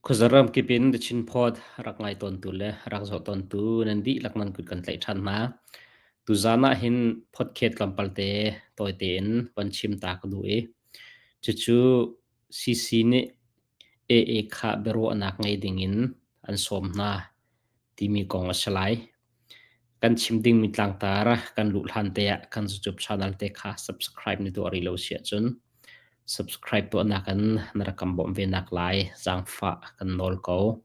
Khuazaram kip in The Chin Pod rak ngai tawntu le rak zoh tawntu nan dihlak nan kut kan tlaih ṭhan hna. Tuzaan ah hin podcast tlawmpal te tawi tein van chim ta ka duh i cucu CC nih AA kha biaruahnak ngei dingin an sawm hna timi kong a si lai. Kan chim dingmi tlangtar kan luh hlan te ah kan YouTube channel te kha subscribe na tuah rih lo si ahcun subscribe tuahnak in na rak kan bawmh ve nak lai zaangfah kan nawl ko.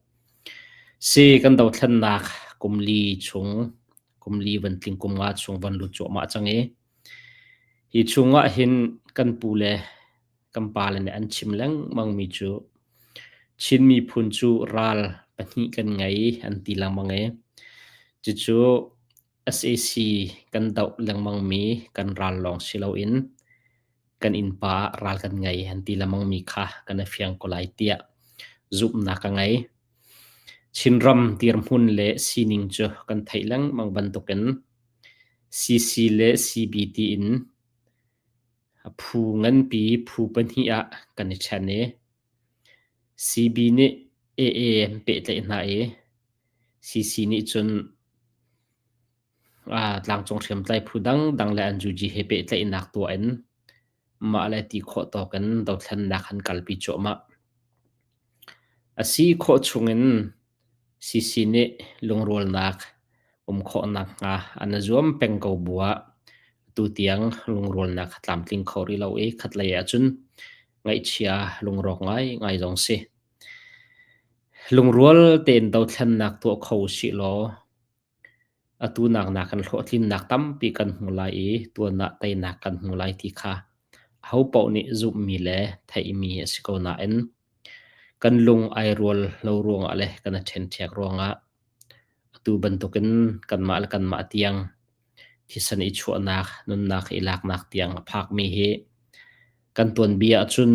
Si kan dothlennak kum li chung kum li van tling kum nga chung van lut cuahmah cang i hi chungah hin kan pu le kan pale nih an chim lengmangmi cu Chin miphun cu ral pahnih kan ngei an ti lengmang i cucu sac kan doh lengmangmi kan ral lawng si loin kan innpa ah ral kan ngei an ti lengmangmi kha kan i fiang ko lai tiah zumhnak ka ngei. Chinram dirhmun le sining cu kan theih lengmang bantukin CC le CB tiin Phu nganpi phu pahnih ah kan i ṭhen i CB nih AA an pehtlaih hna i CC nih cun tlangcung hriamtlai phu dangdang le NUG he pehtlaihnak tuah in mah le ti khawh tawk in dothlennak an kalpi cuahmah. A si khawh chungin CC nih lungrualnak um khawh nakhnga an i zuam peng ko bu ah atutiang lungrualnak a tlamtling kho rih lo i khatlei ahcun ngaihchia lungrawk ngaingai zong si. Lungrual tein dothlennak tuah kho usih law atu naknak in hlawhtlinnak tampi kan hmu lai i tuan ah teinak kan hmu lai ti kha ahopaoh nih zumhmi le theihmi a si ko nain kan lung ai rual lo ruangah le kan i ṭhenṭhiak ruangah atu bantukin kanmah le kanmah tiang thisen i chuahnak, nunnak i laknak tiang a phakmi hi kan tuanbia ahcun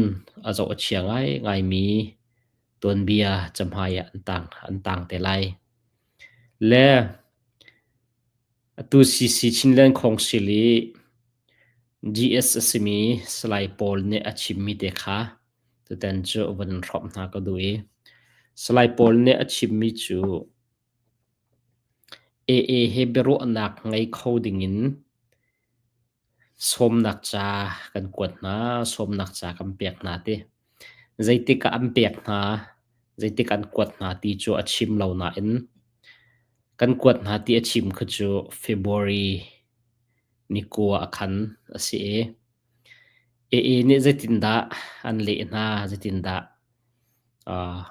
a zoh a chia ngaingaimi tuanbia cahmai ah an tang, an tang te lai. Le atu CC Chinland Council i GS a simi Salai Paul nih a chimmi te kha tutan cu van hrawmh hna ka duh i Salai Paul nih a chimmi cu AA he biaruahnak ngei kho dingin Sawmnak ca kan kuat hna, sawmnak ca kan pek hna ti. Zeitik ah an pek hna, zeitik an kuat hna ti cu a chim lo nain kan kuat hna ti a chim kha cu February ni kua ah khan a si i AA nih zeitindah an leh hna, zeitindah uh,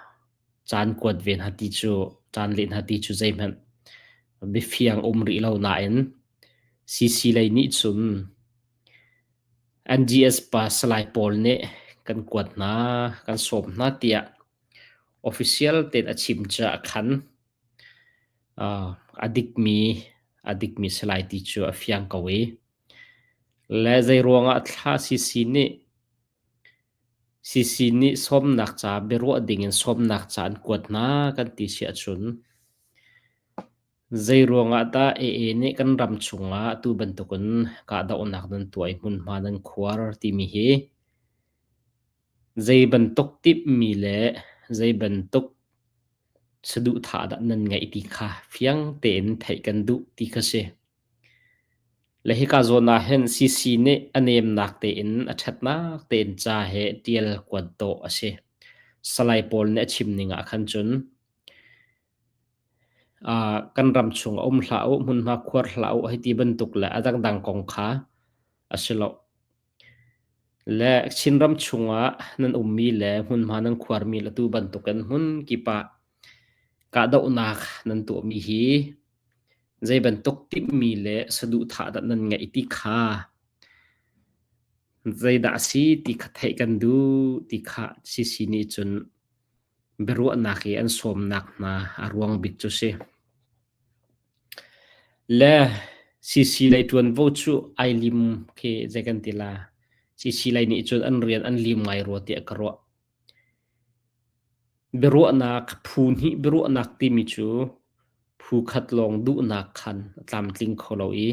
caan kuat ve hna ti cu caan leh hna ti cu zeihmanh biafiang um rih lo nain CC lei nih cun NGS pa Salai pawl nih kan kuat hna, kan sawm hna tiah official tein a chim caah khan uh, a dikmi a dikmi Salai ti cu a fiang ko i le zei ruangah thla CC nih CC nih sawmnak ca biaruah dingin sawmnak ca an kuat hna kan ti si ahcun Zeiruangah dah AA nih kan ram chungah atu bantukin kahdohnak nan tuah i hmunhma nan khuar timi hi zei bantuk timhmi le zei bantuk saduhthah dah nan ngeih ti kha fiang tein theih kan duh ti kha si. Le hika zawn ah hin CC nih a nemnak tein a ṭhatnak tein ca he ṭial kuat dawh a si. Salai pawl nih a chim ning ah khan cun Kan ram chung ah um hlah u, hmunhma khuar hlah u hei ti bantuk le a dangdang kong kha a si lo. Le Chinram chungah nan ummi le hmunhma nan khuarmi le tu bantukin hmun kip ah kahdohnak nan tuahmi hi zei bantuk timhmi le saduhthah dah nan ngeih ti kha zeidah a si ti kha theih kan duh ti kha CC nih cun biaruahnak i an sawmnak hna a ruang bik cu si. Le CC lei ṭuanvo cu ai lim khi zei kan ti la. CC lei nih cun an rian an lim ngai rua tiah ka ruah. Biaruahnak phu hnih biaruahnak timi cu phu khat lawng duhnak khan a tlamtling kho lo i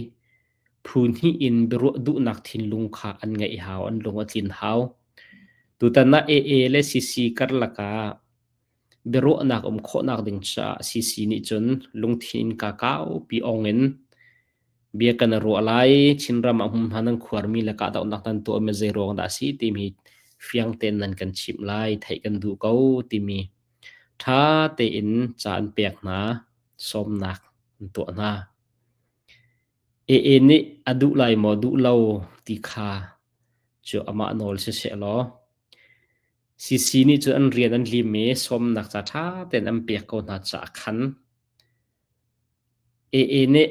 phu hnih in biaruah duhnak thinlung kha an ngeih hau, an lung a tlin hau. Tutan ah AA le CC karlak ah Biaruahnak um khawhnak ding caah CC nih cun lungthin innka kaupi ong in bia kan i ruah lai. Chinram ah hmunhma nan khuarmi le kahdohnak nan tuahmi zeiruang dah a si timi fiang tein nan kan chimh lai, theih kan duh ko timi ṭha tein ca an pek hna, sawmnak an tuah hna. AA nih a duh lai maw duh lo ti kha cu amah nawl siseh law CC nih cun an rian an lim i sawmnak ca ṭha tein an pek ko hna caah khan AA nih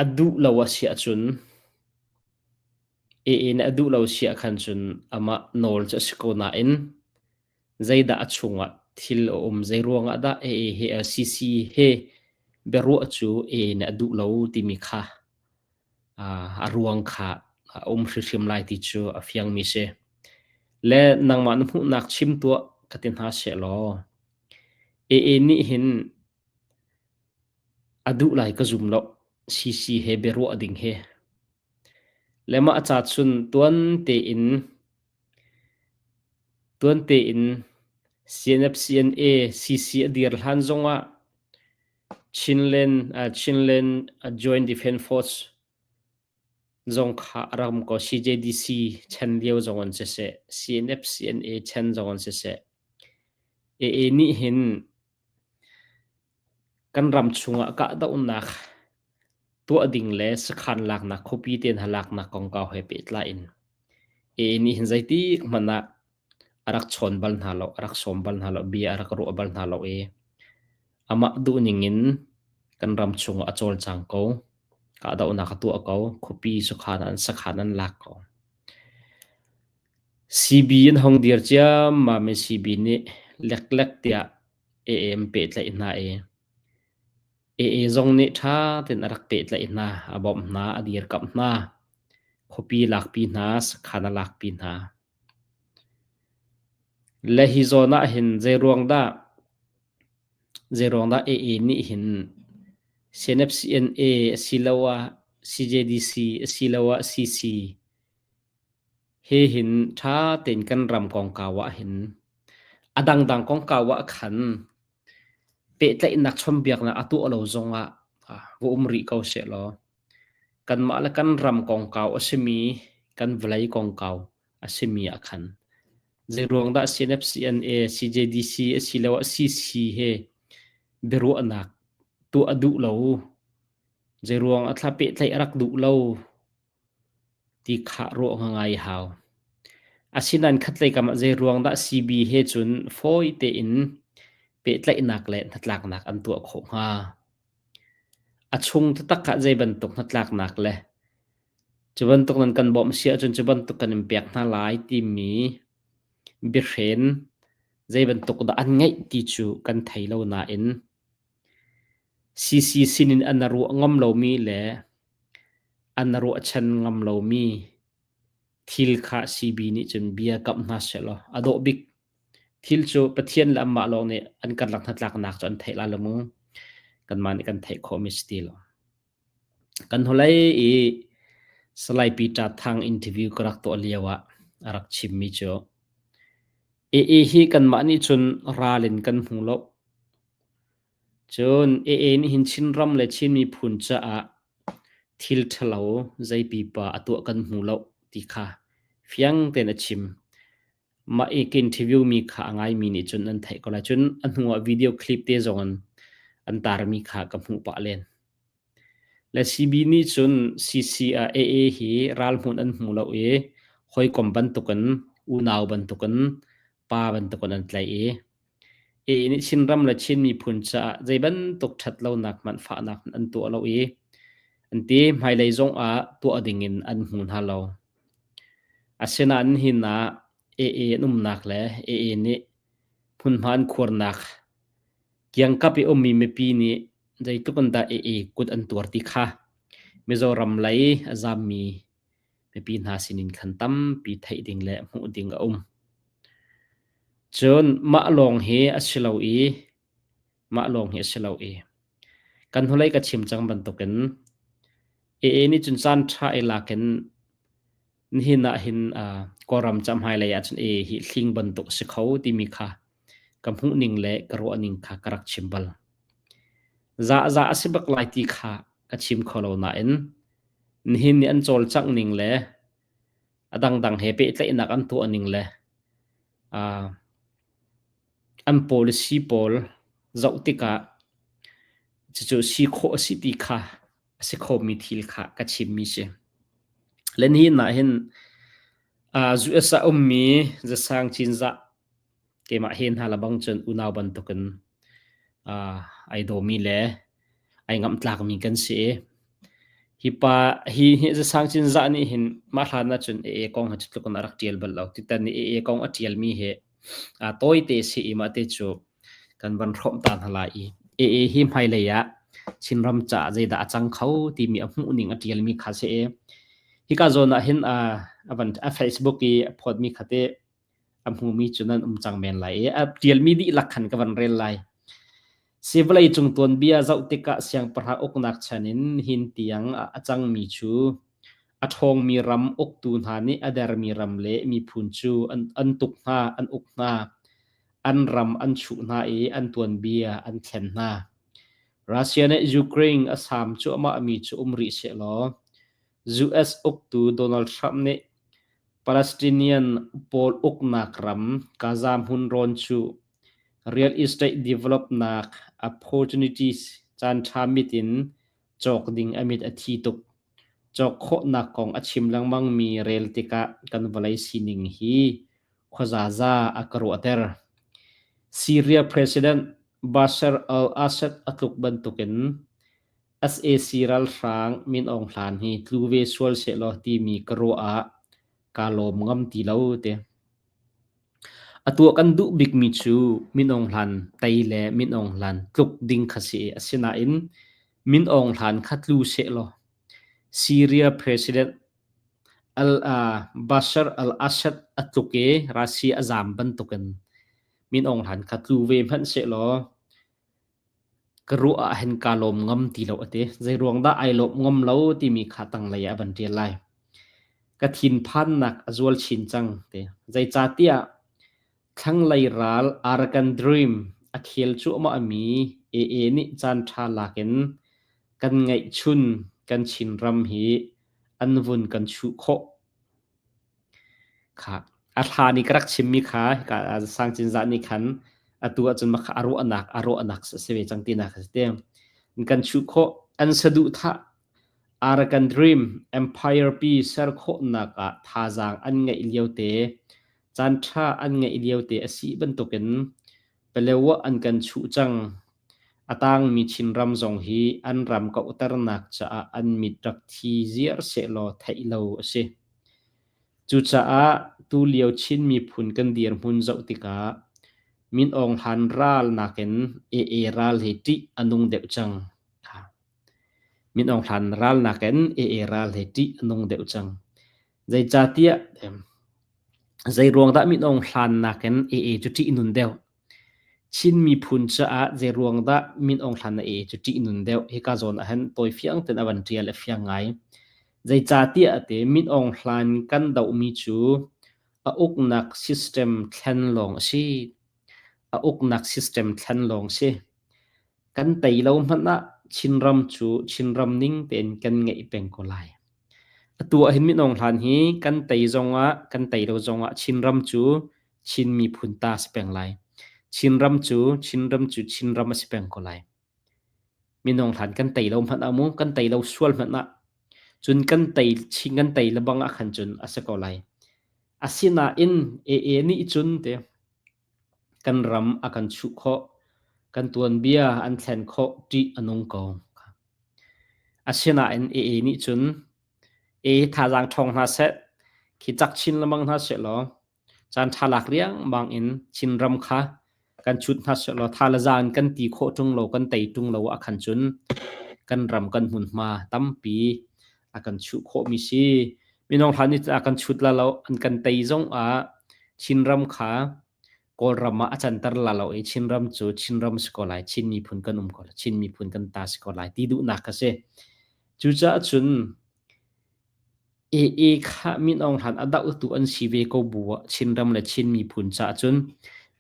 a duh lo a si ahcun AA nih a duh lo si ahkhan cun amah nawl cu a si ko nain zeidah a chungah thil a um, zeiruangah dah AA he CC he biaruah cu AA nih a duh lo timi kha a ruang kha a um hrimhrim lai ti cu a fiangmi si. Le nangmah na hmuhnak chim tuah ka ti hna sehlaw AA nih hin a duh lai ka zum lo. CC he biaruah ding hi. Le mah ca cun tuan tein tuan tein CNF CNA CC a dir hlan zongah Chinland, Chinland Joint Defence Force zong kha a ram ko. CJDC chan lio zong an siseh, CNF CNA chan zong an siseh. AA nih hin kan ram chungah kahdohnak tuah ding le sakhan laknak khuapi te hna laknak kongkau he pehtlai in AA nih hin zeitik hmanh ah a rak chawn bal hna lo, a rak sawm bal hna lo, bia a rak ruah bal hna lo i amah duhning in kan ram chungah a cawlcang ko. Kahdohnak a tuah ko. Khuapi sakhan an sakhan an lak ko. CB an hong dir ciammam i CB nih leklek tiah AA an pehtlaih hna i AA zong nih ṭha tein a rak pehtlaih hna, a bawmh hna, a dirkamh hna. Khuapi lakpi hna, sakhan a lakpi hna. Le hi zawn ah hin zeiruang dah zeiruang dah AA nih hin CNFCNA asiloah CJDC asiloah CC he hin ṭha tein kan ram kongkau ah hin a dangdang kongkau ah khan pehtlaihnak chawnhbiaknak a tuah lo zongah va um rih ko sehlaw kanmah le kan ram kongkau a simi kan vawlei kongkau a simi ah khan zeiruang dah CNFCNA, CJDC asiloah CC he biaruahnak tuah a duh lo, zeiruang ah thla pehtlaih a rak duh lo ti kha ruah ngai hau. Asinain khatlei kam ah zeiruang dah CB he cun fawi tein pehtlaihnak le hnatlaknak an tuah khawh hnga? A chung taktak ah zei bantuk hnatlaknak le Cu bantuk nan kan bawmh si ahcun cu bantuk kan in pek hna lai timi biahren zei bantuk dah an ngeih ti cu kan thei lo nain CC sinin an ruah ngam lomi le an ruahchan ngam lomi thil kha CB nih cun bia kamh hna sehlaw a dawh bik. Thil cu Pathian le anmah lawng nih an karlak hnatlaknak cu an theih la lo mu. Kanmah nih kan theih khawhmi si ti lo. Kan hnulei i Salai Peter Thang interview ka rak tuah lio ah a rak chimmi cu AA hi kanmah nih cun ral in kan hmu lo. Cun AA nih hin Chinram le Chin miphun caah thil ṭhalo zei pipa a tuah kan hmu lo ti kha fiang tein a chim. Mah i ka interview mi kha a ngaimi nih cun an theih ko lai. Cun a hnu ah video clip te zong in an tarmi kha ka hmuh pah len. Le CB nih cun CC ah AA hi ralhmun an hmu lo i hawikom bantukin unau bantukin pa bantukin an tlaih i AA nih Chinram le Chin miphun caah zei bantuk ṭhatlonak hmanh fahnak an tuah lo i an ti hmailei zong ah tuah dingin an hmu hna lo. Asinain nihin ah AA an umnak le AA nih hmunhma an khuarnak kiangkap i ummi mipi nih zeitluk in dah AA kut an tuar ti kha Mizoram lei a zammi mipi hna sinin khan tampi theih ding le hmuh ding a um. Cun mah lawng hi a si lo i mah lawng hi a si lo i kan hnulei ka chim cang bantukin AA nih cun caan ṭha i lak in nihin ah hin Kawlram ca hmailei ah cun AA hi hling bantuk a si kho timi kha. ka hmuhning le ka ruahning kha ka rak chim bal. Zahzah a si bak lai ti kha ka chim kho lo nain nihin ni an cawlcangh ning le a dangdang he pehtlaihnak an tuah ning le uh, an policy pawl zoh tikah cucu si khawh a si ti kha a si khomi thil kha ka chimmi si. Le nihin ah hin uh, US ah ummi zasang cinzah keimah he hna lebang cun unau bantukin uh, ai dawmi le ai ngamhtlakmi kan si i hi pa hi hi zasang cinzah nih hin mah hlan ahcun AA kong hi cutluk in a rak ṭial bal lo. Tutan ni AA kong a ṭialmi hi uh, tawite si i mah te cu kan van hrawmh ta hna lai i AA hi hmailei ah Chinram caah zeidah a cang kho timi a hmuhning a ṭialmi kha si i hika zawn ah hin uh, a van a Facebook i a phawtmi kha te a hmumi cu nan um cang men lai i a ṭialmi dihlak khan ka van rel lai. Si vawlei cung tuanbia zoh tikah siangpahrang uknak chan in hin tiang a cangmi cu a ṭhawngmi ram uktu hna nih a dermi ram le miphun cu an, an tuk hna, an uk hna, an ram an chuh hna i an tuanbia an thlen hna. Russia nih Ukraine a saam cuahmahmi cu um rih sehlaw US uktu Donald Trump nih Palestinian pawl uknak ram Gaza hmunrawn cu real estate developnak opportunities caanṭha mit in cawk ding a mit a thi tuk. Cawk khawhnak kong a chim lengmangmi rel tikah kan vawlei sining hi khuazaza a ka ruahter. Syria President Bashar al-Assad a tluk bantukin sac ralhrang Min Aung Hlaing hi tlu ve sual sehlaw timi ka ruah ah kaa lawm ngam ti lo ti. A tuah kan duh bikmi cu Min Aung Hlaing tei le Min Aung Hlaing tluk ding kha si i asinain Min Aung Hlaing kha tlu sehlaw Syria President Al Bashar al-Assad a tluk i Russia a zaam bantukin Min Aung Hlaing kha tlu ve hmanh sehlaw Ka ruah ah hin kaa lawm ngam ti lo a ti. Zeiruang dah ai lawmh ngam lo timi kha tanglei ah a van ṭial lai. Ka thinphannak a zual chin cang ti. Zeicahtiah thlanglei ral Arakan Dream a khel cuahmahmi AA nih caanṭha lak in kan ngeihchun kan Chinram hi an vun kan chuh khawh. Kha a hlan i ka rak chimmi kha hika Sang Cinzah nih khan atu ahcun mah kha a ruahnak a ruahnak a si ve cang tinak a si te. Kan chuh khawh an saduhthah Arakan Dream Empire pi ser khawhnak ah thazaang an ngeih lio te caan ṭha an ngeih lio te a si bantukin Palewa an kan chuh cang. A tangmi Chinram zong hi an ram kauhternak caah an mit rak thi ziar sehlaw theih lo a si. Cucaah tulio Chin miphun kan dirhmun zoh tikah Min Aung Hlaing ral nakin AA ral hi ṭih a nung deuh cang. Min Aung Hlaing ral nakin AA ral hi ṭih a nung deuh cang. Zeicahtiah zeiruang dah Min Aung Hlaing nakin AA cu ṭih nun deuh? Chin miphun caah zeiruang dah Min Aung Hlaing na AA cu ṭih nun deuh? Hika zawn ah hin tawifiang tein a van ṭial a fiang ngai. Zeicahtiah ti Min Aung Hlaing kan dohmi cu a uknak system thlen lawng a si. A uknak system thlen lawng si. Kan tei lo hmanh ah Chinram cu Chinram ning tein kan ngeih peng ko lai. Atu ah hin Min Aung Hlaing hi kan tei zongah kan tei lo zongah Chinram cu Chin miphun ta a si peng lai. Chinram cu Chinram cu Chinram a si peng ko lai. Minung hlan kan tei lo hmanh ah mu, kan tei lo sual hmanh ah cun kan tei chin kan tei lebang ah khan cun a si ko lai. Asinain AA nih cun te kan ram a kan chuh khawh, kan tuanbia an thlen khawh ṭih a nung ko. Asinain AA nih cun AA thazaang ṭhawng hna seh, khi cak chin lengmang hna seh law Caan ṭha lak riangmang in Chinram kha kan chut hna sehlaw tha le za in kan ti khawh ṭung lo, kan tei ṭung lo ah khan cun kan ram kan hmunhma tampi a kan chuh khawhmi si. Minung hlan nih a kan chut la lo, an kan tei zong ah Chinram kha Kawlram ah a canter la lo i Chinram cu Chinram si ko lai, Chin miphun kan um ko lai, Chin miphun kan ta si ko lai ti duhnak a si. Cucaah cun AA kha Min Aung Hlaing a dohtu an si ve ko bu ah Chinram le Chin miphun caah cun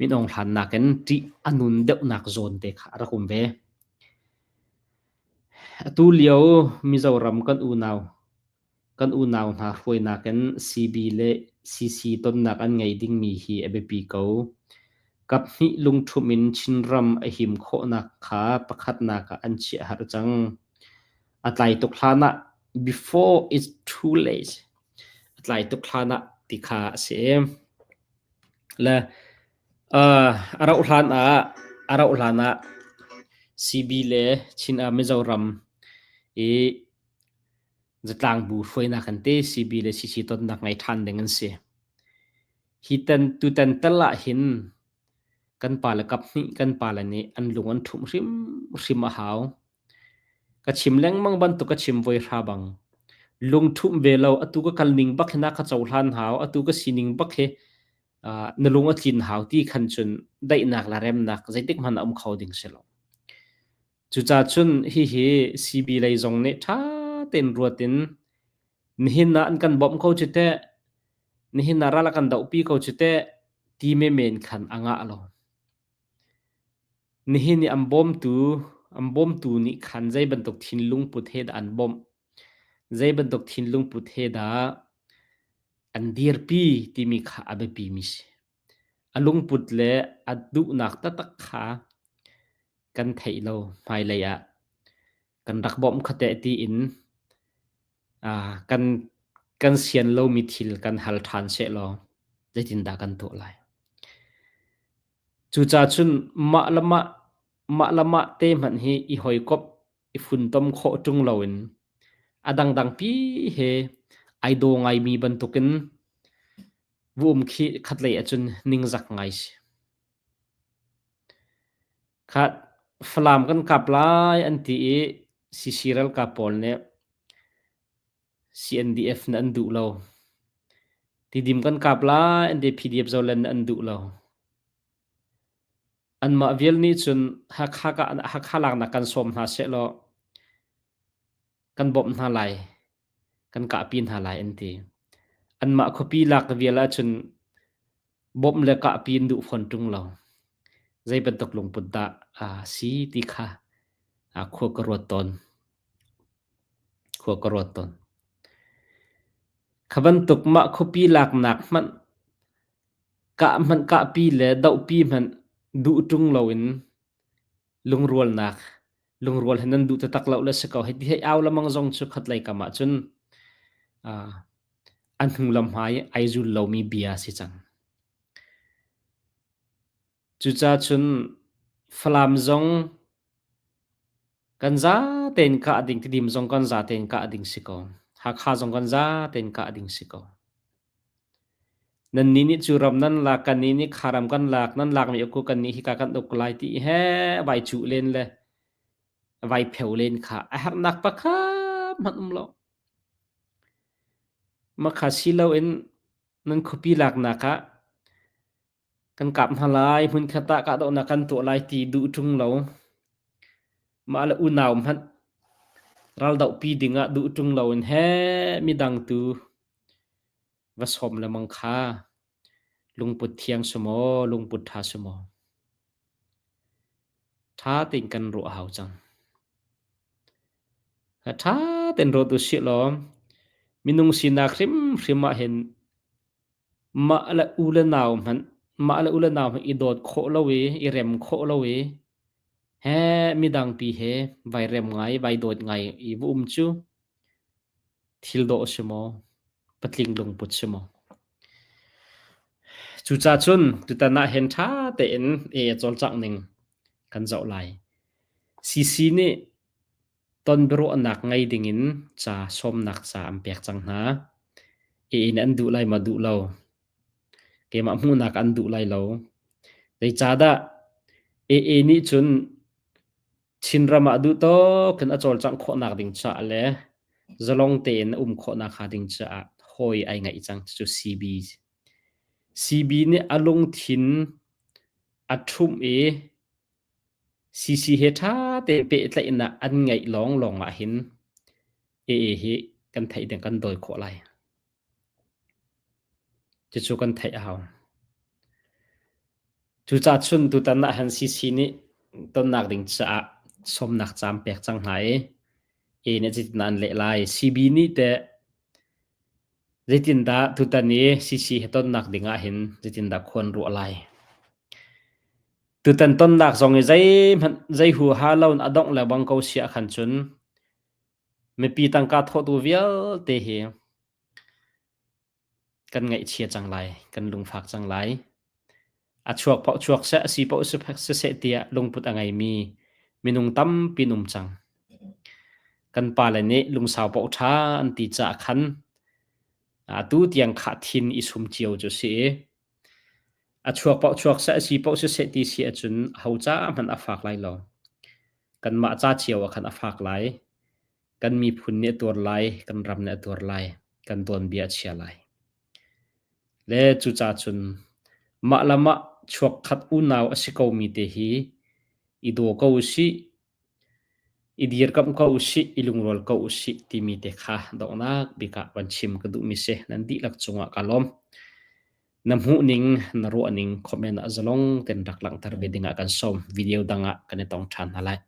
Min Aung Hlaing nakin ṭih a nun deuhnak zawn te kha a rak um ve. Atu lio Mizoram kan unau kan unau hna hruainak in CB le CC tonnak an ngei dingmi hi a biapi ko. Kaphnih lungṭhumh in Chinram a him khawhnak kha pakhatnak ah an chiah har cang. A tlai tuk hlan ah before it's too late a tlai tuk hlan ah ti kha a si. Le a rauh hlan ah a rauh hlan ah CB le Chin ah Mizoram i zatlangbu hruainak an te CB le CC tonnak ngei ṭhan ding an si. Hi tan tutan tal ah hin kan pale kap hnih kan pale nih an lung an ṭhumh hrimhrim a hau. Ka chim lengmang bantuk ka chim voi hra bang. Lungṭhumh ve lo atu ka kal ning bak hi na ka cohlan hau atu ka sining bak hi na lung a tlin hau ti khan cun daihnak le remnak zeitik hmanh a um kho ding si lo. Cucaah cun hihi CB lei zong nih ṭha tein ruat in nihin ah an kan bawmh ko cu teh, nihin ah ral a kan dohpi ko cu teh ti menmen khan a ngah lo. Nihin i an bawmtu, an bawmtu nih khan zei bantuk thinlung put he dah an bawmh, zei bantuk thinlung put he dah an dirpi timi kha a biapimi si. A lungput le a duhnak taktak kha kan theih lo hmailei ah kan rak bawmh kha teh tiin kan kan sian lomi thil kan hal ṭhan sehlaw zeitindah kan tuah lai? Cucaah cun mah le mah mah le mah te hmanh hi i hawikomh i funtom khawh ṭung loin a dangdang pi he ai daw ngaimi bantukin va um khi khatlei ahcun ningzak ngai si. Khat Falam kan kap lai an ti i CC ralkap pawl nih CNDF nih an duh lo. Tidim kan kap lai an ti PDF Zoland nih an duh lo. Anmah vial nih cun Hakha Hakha laknak kan sawm hna sehlaw kan bawmh hna lai, kan kahpi hna lai an ti. Anmah khuapi lak vial ahcun bawmh le kahpi an duh fawn ṭung lo. Zei bantuk lungput dah a si ti kha khua ka ruat tawn. Khua ka ruat tawn. Kha bantuk mah khuapi laknak hmanh kah hmanh kahpi le dohpi hmanh duh ṭung loin lungrualnak lungrual he nan duh taktak lo le si ko hei ti hei au lamang zong cu khatlei kam ah cun an hnu lam hmai ai zul lomi bia si cang. Cucaah cun Falam zong kan za tein kah ding Tidim zong kan za tein kah ding si ko. Hakha zong kan za tein kah ding si ko. Nannih nih cu ram nan lak, kannih nih kha ram kan lak, nan lakmi uk u kannih hika kan uk lai ti he vai cuh len le vai pheu len kha a herhnak pakhat hmanh um lo. Makha si loin nan khuapi laknak ah kan kap hna lai, hmunkhat ah kahdohnak kan tuah lai ti duh ṭung lo. Mah le unau hmanh raldohpi dingah duh ṭung loin he midang tu va sawm lengmang kha lungput thiang si maw, lungput ṭha si maw? Ṭha tein kan ruah a hau cang. Ṭha tein ruat usih law minung sinak hrimhrim ah hin mah le u le nau hmanh mah le u le nau hmanh i dawt khawh lo i i rem khawh lo i he midang pi he vai rem ngai vai dawt ngai i va um cu thil dawh a si maw patling lungput si maw cucaah cun tutan ah hin ṭha tein e a cawlcangh ning kan zoh lai CC nih Ton biaruahnak ngei dingin ca sawmnak ca an pek cang hna. I-inn an duh lai maw duh lo? Keimah hmuhnak an duh lai lo. Zeicahdah AA nih cun Chinram ah duh tawk in a cawlcangh khawhnak ding caah le zalong tein a um khawhnak hnga ding caah hawi ai ngaih cang. Cucu CB. CB nih a lungthin a ṭhumh i CC he ṭha tein pehtlaihnak an ngeih lawnglawng ahhin AA hi kan theih ding kan dawi khawh lai. Cucu kan theih a hau. Cucaah cun tutan ah han CC nih tonnak ding caah sawmnak caam pek cang hna i A nih zeitindah an leh lai? CB nih teh zeitindah tutan i CC he tonnak ding ah hin zeitindah khua an ruah lai? Tutan tonnak zong i zeihmanh zei huaha lo in a dongh lengmang ko si ahkhan cun mipi tangka thawhtu vialte hi kan ngaihchia cang lai, kan lungfak cang lai. A chuak paoh chuak seh, a si paoh siseh tiah lungput a ngeimi minung tampi an um cang. Kan pale nih lungsau paoh ṭha an ti caah khan atu tiang khah thin i sum cio cu si i a chuak paoh chuak seh, a si paoh siseh ti si ahcun aho ca hmanh a fak lai lo. Kanmah ca cio ah khan a fak lai. Kan miphun nih a tuar lai, kan ram nih a tuar lai, kan tuanbia a chia lai. Le cucaah cun mah le mah chuakkhat unau a si komi te hi i daw ko usih, i dirkamh ko usih, i lungrual ko usih timi te kha donghnak bik ah van chim ka duhmi si. Nan dihlak cungah ka lawm. Na hmuhning, na ruahning comment ah zalong ten rak langhter ve dingah kan sawm. Video dang ah kan i tong ṭhan hna lai.